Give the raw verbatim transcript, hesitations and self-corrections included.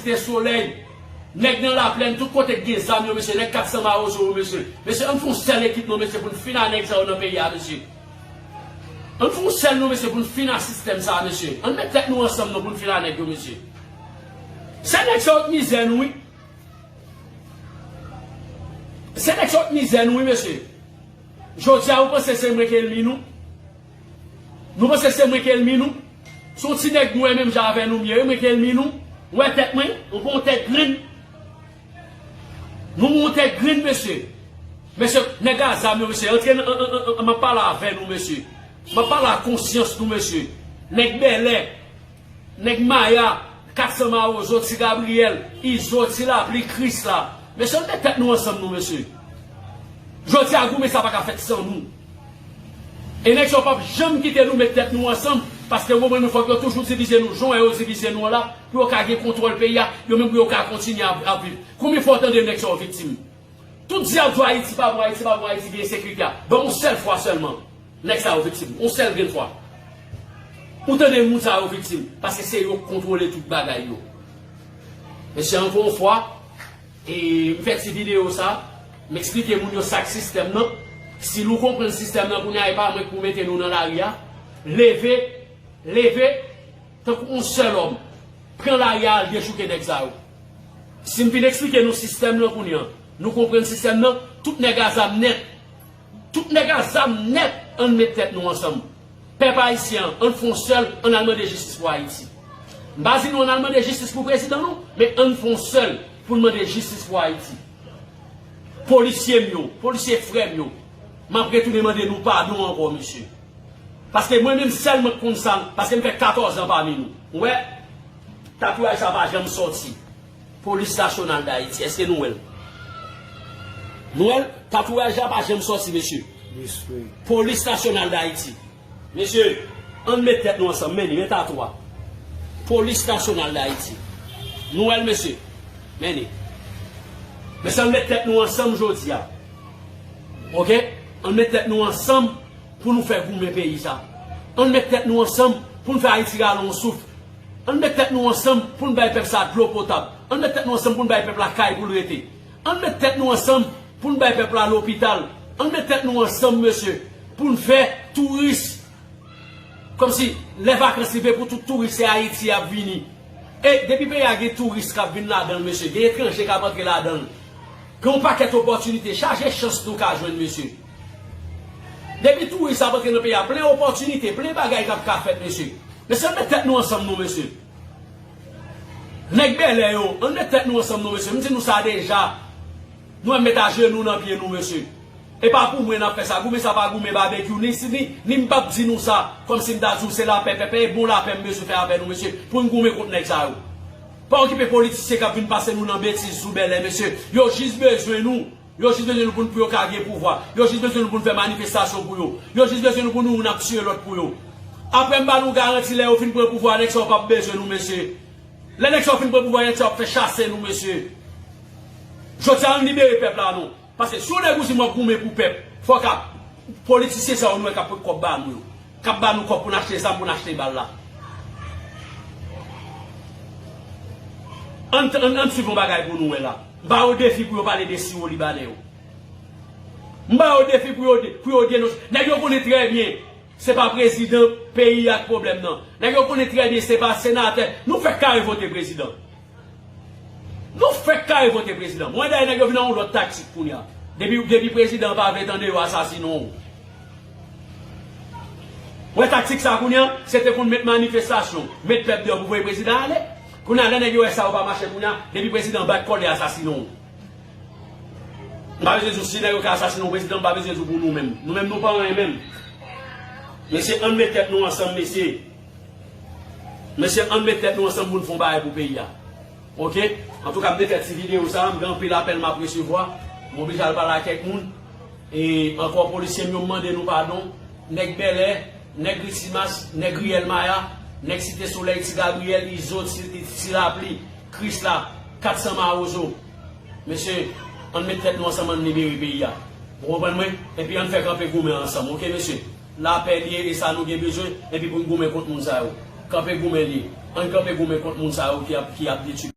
Site Solèy, nèg nan Laplèn, tout kote k gen zam yo, mesye, nèg kat san Mawozo yo, mesye. Mesye, ann fè yon sèl ekip non, mesye, pou n fin a nèg sa yo nan peyi a, mesye. Ann fè yon sèl non, mesye, pou n fin a sistèm sa a, mesye. Ann met tèt nou ansanm non, pou n fin a nèg yo, mesye. Se nèg sa yo k mizè nou, wi. Se nèg sa yo k mizè nou, wi, mesye. Jodi a, ou panse se mwen ki elmi nou? Nou panse se mwen ki elmi nou? Se yon ti nèg nou wè menm jan avè nou m ye, wi, mwen ki elmi nou. Ou wè tèt mwen? Ou pa yon tèt grenn? Nou yon tèt grenn, mesye. Mesye, nèg a zam yo, mesye. Antre nan, an, an, an, an, m ap pale avè nou, mesye. M ap pale a konsyans nou, mesye. Nèg Bèlè. Nèg Maya, kat san Mawozo, Ti Gabriyèl, Izo, Ti Lapli, Krisla. Mesye, ann met tèt nou ansanm non, mesye. Jodi a, goumen sa pa ka fèt san nou. E nèg sa yo p ap janm kite nou met tèt nou ansanm, paske yo konprann nou fòk yo toujou divize nou, jan yo divize nou an la, pou yo ka gen kontwòl peyi a, yo menm pou yo ka kontinye ap, ap viv. Konbyen fwa w tande nèg sa yo viktim? Tout di ap di Ayiti pa bon, Ayiti pa bon, Ayiti gen ensekirite a. Ban m yon sèl fwa sèlman, nèg sa yo viktim. Yon sèl grenn fwa. Ou tande moun sa yo viktim. Paske se yo k kontwole tout bagay yo. Mesye, ankò yon fwa, e, m fè ti videyo sa, m eksplike moun yo sa k sistèm nan. Si nou konprann sistèm nan kounye a, e pa mwen k pou mete nou nan lari a. Leve, leve, tankou yon sèl òm, pran lari a, al dechouke nèg sa yo. Si m fin eksplike nou sistèm nan kounye a, nou konprann sistèm nan, tout nèg a zam nèt. Tout nèg a zam nèt, ann met tèt nou ansanm. Pèp ayisyen an, ann fè yon sèl, ann al mande jistis pou Ayiti. M pa di nou ann al mande jistis pou prezidan nou, men ann fè yon sèl pou n mande jistis pou Ayiti. Polisye m yo, polisye frè m yo, m ap retounen mande nou padon ankò, mesye. Paske mwen menm sèl mwen k konn sa, paske m fè katòz an pami nou. Ou wè, tatouaj sa pa janm sòti. Polis Nasyonal d Ayiti, èske nou wè l? Nou wè l? Tatouaj la pa janm sòti, mesye. Polis Nasyonal d Ayiti. Mesye, ann met tèt nou ansanm, men li, men tatwa. Polis Nasyonal d Ayiti. Nou wè l, mesye? Men li. Mesye, ann met tèt nou ansanm jodi a. Oke? Ann met tèt nou ansanm pou nou fè goumen peyi sa. Ann met tèt nou ansanm pou n fè Ayiti rale yon souf. Ann met tèt nou ansanm pou n bay pèp sa dlo potab. Ann met tèt nou ansanm pou n bay pèp la kay pou l rete. Ann met tèt nou ansanm pou n bay pèp la lopital. Ann met tèt nou ansanm, mesye, pou n fè touris. Kòmsi lè vakans rive pou tout touris se Ayiti y ap vini. E depi peyi a gen touris k ap vin ladan l, mesye, gen etranje k ap antre ladan l. Gen yon pakèt opòtinite, chaje chans nou ka jwenn, mesye. Depi touris ap antre nan peyi a, plen opòtinite, plen bagay k ap ka fèt, mesye. Mesye, ann met tèt nou ansanm non, mesye. Nèg Bèlè yo, ann met tèt nou ansanm non, mesye. M di nou sa deja. Nou menm met ajenou nan pye nou, mesye. E pa pou mwen n ap fè sa. Goumen sa pa goumen babekyou. Ni, ni, ni m p ap di nou sa kòmsi m ta di w se lapè, pèpè, e bon lapè m bezwen fè avè nou, mesye, pou n goumen kont nèg sa yo. Pa okipe politisyen k ap vin pase nou nan betiz sou Bèlè, mesye. Yo jis bezwen nou. Yo jis bezwen nou pou n, pou yo ka gen pouvwa. Yo jis bezwen nou pou n fè manifestasyon pou yo. Yo jis bezwen nou pou nou youn ap tiye lòt pou yo. Apre m ba nou garanti lè yo fin pran pouvwa a, nèg sa yo p ap bezwen nou, mesye. Lè nèg sa yo fin pran pouvwa a, nèg sa yo ap fè chase nou, mesye. Jodi a, ann libere pèp la, non. Paske si yon nèg ou di m w ap goumen pou pèp, fòk ap, politisyen sa yo nou wè k ap pran kòb ba nou yo, k ap ba nou kòb pou n achte zam, pou n achte bal la. Ann, ann, ann swiv yon bagay pou nou wè la. M ba yo defi pou yo pale de siwo libanè yo. M ba yo defi pou yo de-, pou yo denonse. Nèg yo konnen trè byen se pa prezidan peyi a k pwoblèm nan. Nèg yo konnen trè byen se pa senatè. Nou fèk kare vote prezidan. Nou fèk kare vote prezidan. Mwen dayè nèg yo vin nan yon lòt taktik kounye a. Depi, depi prezidan an pa vle tande yo asasinen w. Wè taktik sa kounye a, se te konn met manifestasyon, met pèp deyò pou voye prezidan ale. Kounye a lè nèg yo wè sa yo pa mache kounye a, depi prezidan bat kòlè asasinen w. M pa bezwen di w si nèg yo ka asasinen w prezidan, m pa bezwen di w pou nou menm. Nou menm nou pa anyen menm. Mesye, ann met tèt nou ansanm, mesye. Mesye, ann met tèt nou ansanm pou n fè yon bagay pou peyi a. Oke? Antouka, m te fè ti videyo sa a, m gen anpil apèl m ap resevwa. M oblije al pale a kèk moun. E ankò, polisye m yo, m mande nou padon. Nèg Bèlè, nèg Ritimas, nèg Riyèl Maya, nèg Site Solèy, Ti Gabriyèl, Izo, Ti, Ti Lapli, Krisla, kat san Mawozo. Mesye, ann met tèt nou ansanm, ann libere peyi a. Ou konprann mwen? Epi ann fè kanpe goumen ansanm, oke, mesye? Lapè li ye, e sa nou gen bezwen, epi pou n goumen kont moun sa yo. Kanpe goumen li ye. Ann kanpe goumen kont moun sa yo ki ap, ki ap detwi